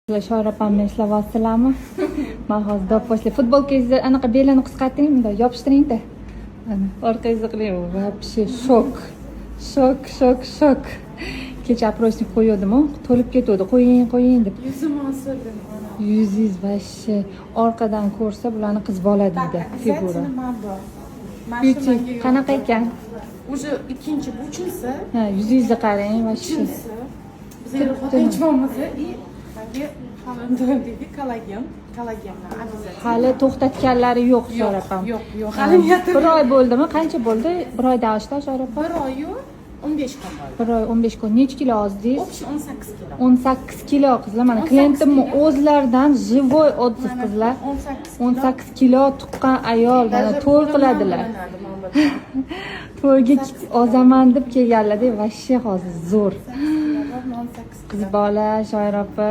Sizlar Shoir opamni eslayapsizlarmi? Man hozir do'pposli futbolkangizni anaqa belini qisqartiring, bundoq yopishtiringda. Ana, orqangizga qiling. Вообще шок. Шок, шок, шок. Kecha опросник qo'ygandim-u, to'lib ketuvdi. Qo'ying, qo'ying deb. Yuzim osildim mana. Yuzingiz вообще orqadan ko'rsa, bularni qiz bola deydi figura. Обязательно man bor. Mana shu Beauty menga yoqdi. Qanaqa ekan? Уже ikkinchi, bu uchinchisi. Ha, yuzingizni qarang, вообще. Uchinchisi. Biz endi xotinchimiz и menga hali kollagen, kollagendan обязательно. Hali to'xtatganlari yo'q, Shoir Yo'q, opam. yo'q, hali niyatim Bir oy bo'ldimi? Qancha bo'ldi? Bir oydan oshdi, Shoir opa? Bir oyu 15 kun bo'ldi. Bir oy 15 kun. Necha kilo ozdingiz? Общий 18 kilo. 18 kilo, qizlar, mana 18 klientimni kilo. o'zlaridan живой отзыв, Mana qizlar. 18 kilo. 18 kilo tuqqan ayol mana Даже to'y qo'limdan qiladilar. bilinadi mana bu yerdan. To'yga ozaman deb kelganlarda вообще hozir zo'r. 18 kilo, 18 Qiz kilo. bola, Shoir opa.